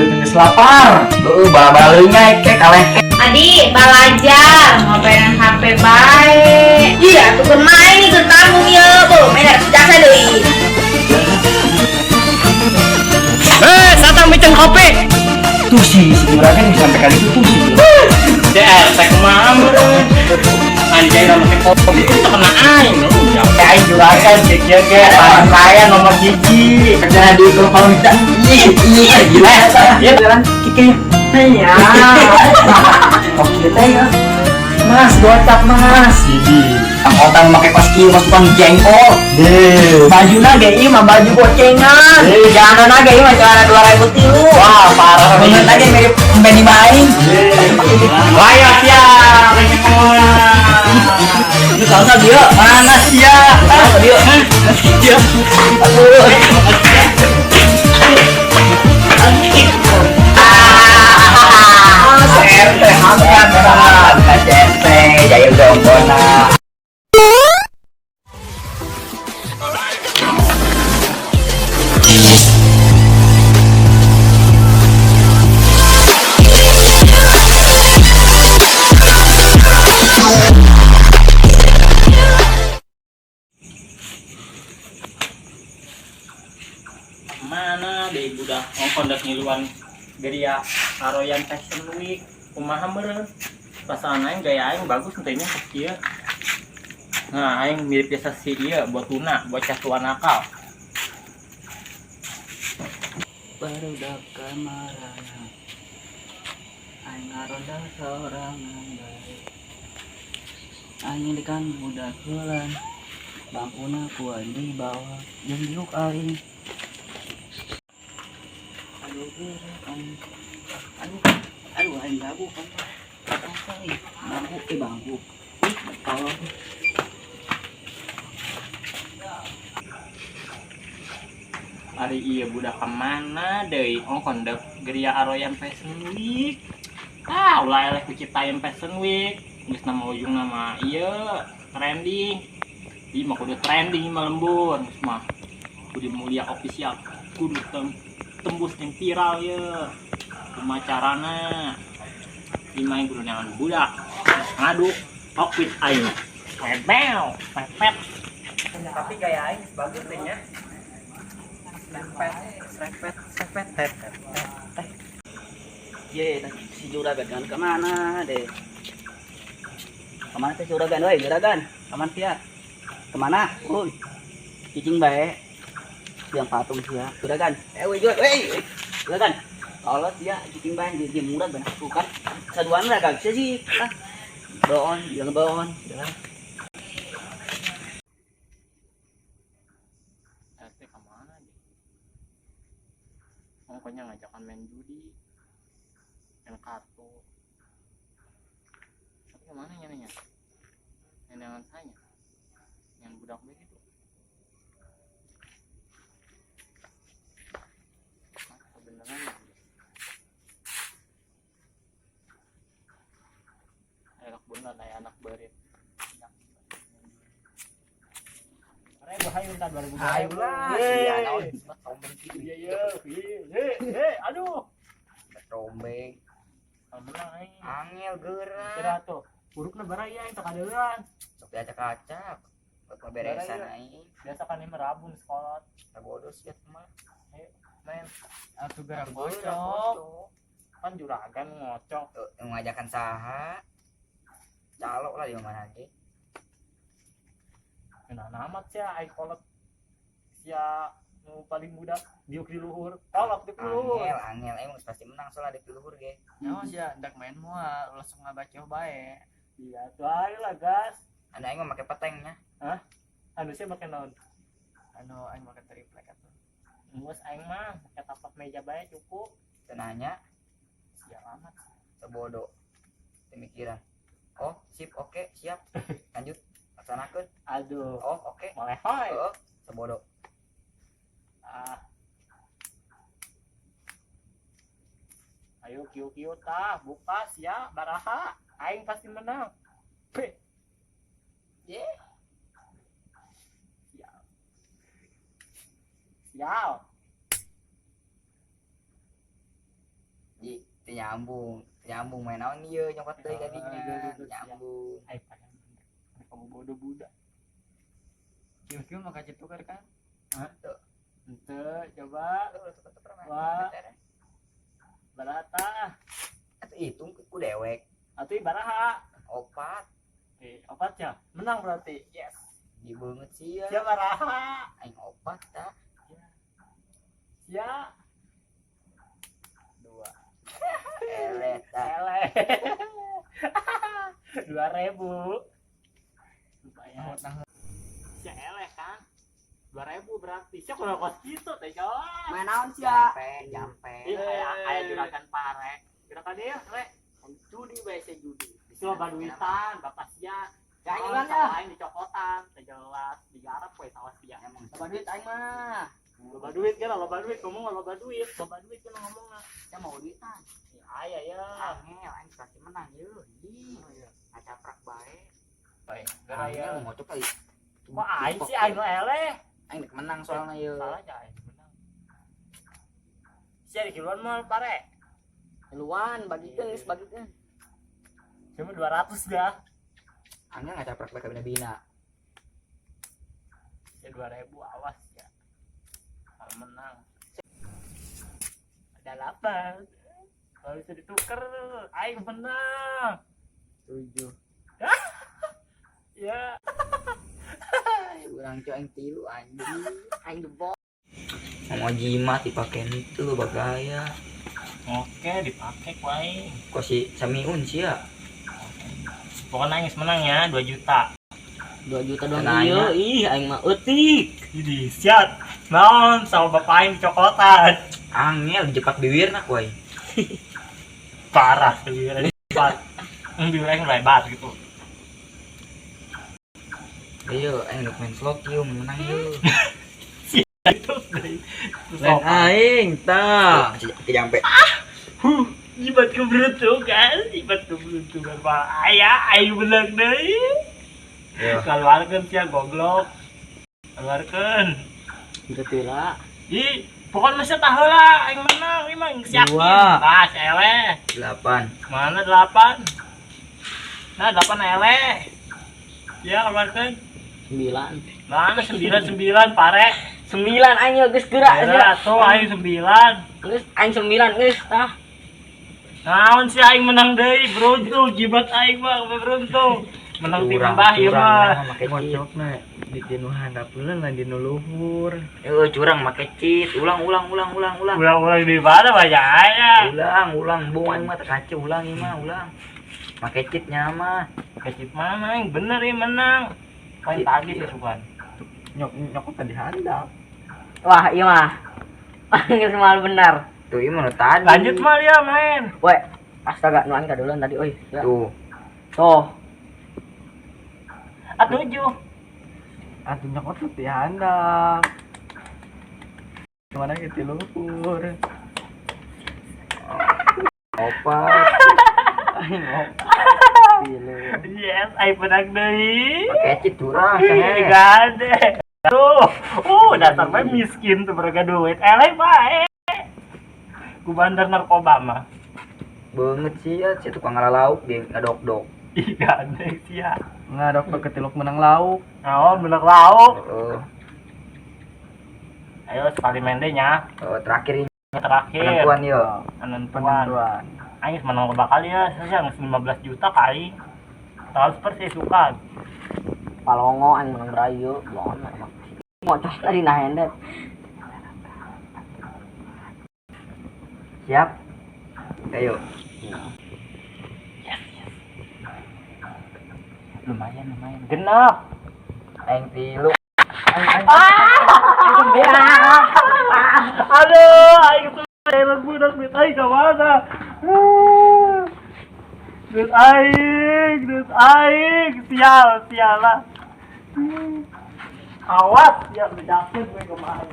Bener geus lapar. Heeh, bala-balanya ke kaleh. Adi, belajar, ngobrolin HP bae. Iya, tuh keur main nih keur tanggung ya, Bu. Main jasa deui. Eh, satang micen kopi. Tuh si si juragan bisa sampai kali itu tuh si. DR, teh kumaha meureun. Anjay da make kopi itu kena aing lu. Ya aing juragan cek ya ge tangan saya nomor 1. Kerja di kalau kita. Ih, ih, gila ya. Ya jalan kiki. Iya. Oke teh ya. Mas, gocap mas. Ini. Angkotan make kos kieu kos tukang jengkol. Deh. Bajuna ge ieu mah baju bocengan. Celana ge ieu mah celana 2003. Wah, parah Bener lagi mirip Benny Baing. Wah, ya siap. Ini salsa dia. Mana sia? Salsa dia. Sia. Aduh. CRT, makan, makan. CRT, jaya dong bona. Mana deh budak ngongkon dek ngiluan geria Aroyan Fashion Week kumaha meureun. Perasaan aing gaya aing bagus henteu nya kieu. Nah, aing mirip jasa si ieu botuna, bocah tua nakal. Barudak kamarana aing ngaronda sorangan bae aing dekan budak heulan bangkuna ku aing dibawa jeung diuk aing. Aduh geureuh aing, aduh aduh aing gabu kan apa ih bangku bangku ih tolong. Ari ieu budak kemana deui ongkon dek geria Aroyan Fashion Week. Ah, ulah eleh ku Citayam Fashion Week. Geus nama ujung nama ieu trending. Ieu mah kudu trending mah lembur geus mah. Kudu Mulia official kudu tembus yang viral ye. Kumaha carana? Ieu mah kudu neangan budak. Ngadu outfit aing. Mebel, mepet. Tapi gaya aing bagus deh nya. Serepet, serepet, serepet, teh, teh, teh. Ye, si juragan kan kemana deh? Kemana teh juragan, woi juragan? Kemana sia? Kemana? Woi, cicing bae. Yang patung sia, juragan. Eh, woi, woi, juragan. Kalau sia cicing bae, dia murah benar. Bukan, saduan lah kagak sih. Ah, bohong, jangan bohong. Jangan. RT kemana deh? Pokoknya ngajakan main judi, main kartu. Tapi kemana ya nanya? Nenengan saya, yang budak begitu. Kebenaran ya? Anak bener, kayak anak berit. Ayo, hayu ntar 2000. Ayo lah, sia naon rombeng kieu. Iya, iya, iya, aduh. Rombeng. Menang aing. Angel geura. Kira tuh, burukna baraya aing teu kadeuleuan. Sok diacak-acak. Buat beberesan aing. Biasa kan ini merabun sekolah. Bodoh sih mah. Ayo, main. Atuh gerak Gocok. Kan juragan ngocok. Ngajakan saha. Calok lah di mana lagi. Nah, amat sia aing kolot. Sia nu paling muda diuk di luhur. Kolot di luhur. Angel, angel emang pasti menang soalnya di luhur ge. Nyawa sia ndak main moal langsung ngabacoh bae. Iya, tuh ayo lah gas. Anu aing mah make petengnya. Hah? Anu sia make naon? Anu aing make triplek atuh. Geus aing mah make tapak meja bae cukup. Teu nanya, Sia amat. sebodoh. Pemikiran. Oh, sip, oke, siap. Lanjut. Laksanakeun. Aduh. Oh, oke. Melehoy. Heeh, sebodoh. Ah. Ayo kieu kieu tah, buka sia baraha. Aing pasti menang. Pe. Ye. Sial. Sial. Teu nyambung, teu nyambung main naon ieu nyokot deui ka dinya. Teu nyambung. Ai payah. Kamu bodoh budak. Kieu-kieu mah kaca tukar kan. Hah? Tuh. Ente coba Wah. Barata. Atuh hitung ku dewek. Atuh baraha. Opat. Eh, opat ya. Menang berarti. Yes. Di beungeut sia. Sia baraha. Aing opat tah. Sia. Dua. Eleh tah. Eleh. 2.000. Lumayan. Sia eleh kan. 2.000 berarti. Sia kudu kos kitu teh jelas. Main naon sia? Jampe, jampe. Ih, aya aya juragan pare. Juragan ieu, re. Judi bae sia judi. Itu loba duitan, bapak sia. Ya, aing Oh, duluan ya. aing dicokotan, teh jelas, digarap we sawah sia. Emang Loba duit aing mah. Loba duit kan, loba duit, ngomong loba duit, loba duit kan ngomongna. Sia mau duitan. Ya aya ya. Angel aing pasti menang yeuh. Ih, ngacaprak bae. Gara ya. Angel ngocok kali. Kok aing sih aing nu eleh? Aing dek menang soalnya yeuh. Salah aja aing menang. Sia dikiluan moal pare. Luan bagikeun geus bagikeun. Cuma 200 dah. Angel ngacaprak bae ka bina-bina. Ya 2.000 awas ya. Kalau menang. Ada 8. Kalau bisa ditukar, aing menang. 7. Ya. Urang cuy aing tilu anjing. Aing jebol. Mau jimat dipake itu bagaya. Oke, dipakai ku aing. Kok si Samiun sih ya? Pokoknya aing menang ya, 2 juta. 2 juta doang Nanya. ieu. Ih, aing mah eutik. Jadi siap. Naon sama bapak aing dicokotan. Angel dijepak bibirna ku aing. Parah bibirnya dijepak. Bibir aing lebar gitu. Ayo, aing udah main slot yeuh, menang yeuh. Itu dari Lain aing tah. Jampe. Huh, jimat keberuntungan, jimat keberuntungan Pak. Aya, aing menang deui. Yo. Keluarkan sia goblok. Keluarkan. Gitu lah. Ih, pokoknya masih tahu lah, aing menang, ini mah geus yakin. Dua. Ah, si eleh. 8. Mana 8? Nah, 8 eleh. Ya, keluarkan. 9. Mana 9 9 pare. 9 aing ye geus gerak Ya, sia. tuh aing 9. Geus aing 9 geus tah. Naon sih aing menang deui, beruntung jimat aing mah beruntung. Menang ti Curang, mbah ieu curang, mah. nah, make cheat. Ngocokna di dinu handapeun lain dinu luhur. Eh, curang make cheat. Ulang, ulang, ulang, ulang, ulang. Ulang-ulang di mana banyak aya. Ulang, ulang. Bung aing mah terkacau ulang ieu mah, ulang. Make cheatnya mah. Kecil mana yang bener ya menang. Main tadi sih sukan. Nyok nyokot tadi handap. Wah, iya mah. Geus mal benar. Tuh ieu mah nu tadi. Lanjut mal ya main. Weh, astaga nu aing kaduluan tadi euy. Ya. Tuh. Tuh, Ah 7. Atuh nyokot teh di handap. Kemana ke luhur. Opat. Aing opat. Tilu. Yes, aing menang deui. Pakai cheat curang Ih, sahe. gade. Tuh, dasar mah miskin tuh berga duit. Eleh bae. Ku bandar narkoba mah. Beungeut sih ya, si tukang ngala lauk dia ngadok-dok. Ih, gade sih ya. Ngadok ke ketiluk menang lauk. Oh, bener lauk. Heeh. Ayo sekali main deh nya. Oh, terakhir ini Terakhir. penentuan yo. Penentuan. Penentuan. Aing menang loba kali ya, saya geus 15 juta kali. Transfer sih suka. Palongo aing menang berayu, belum emang. Ngocok tadi nah hendet. Siap. Ayo. Lumayan, lumayan. Genap. Aing tilu. Aduh, aing tuh elok budak duit aing ka mana? Duit aing, sial, sial lah. Awas, ya bedakeun gue kemarin.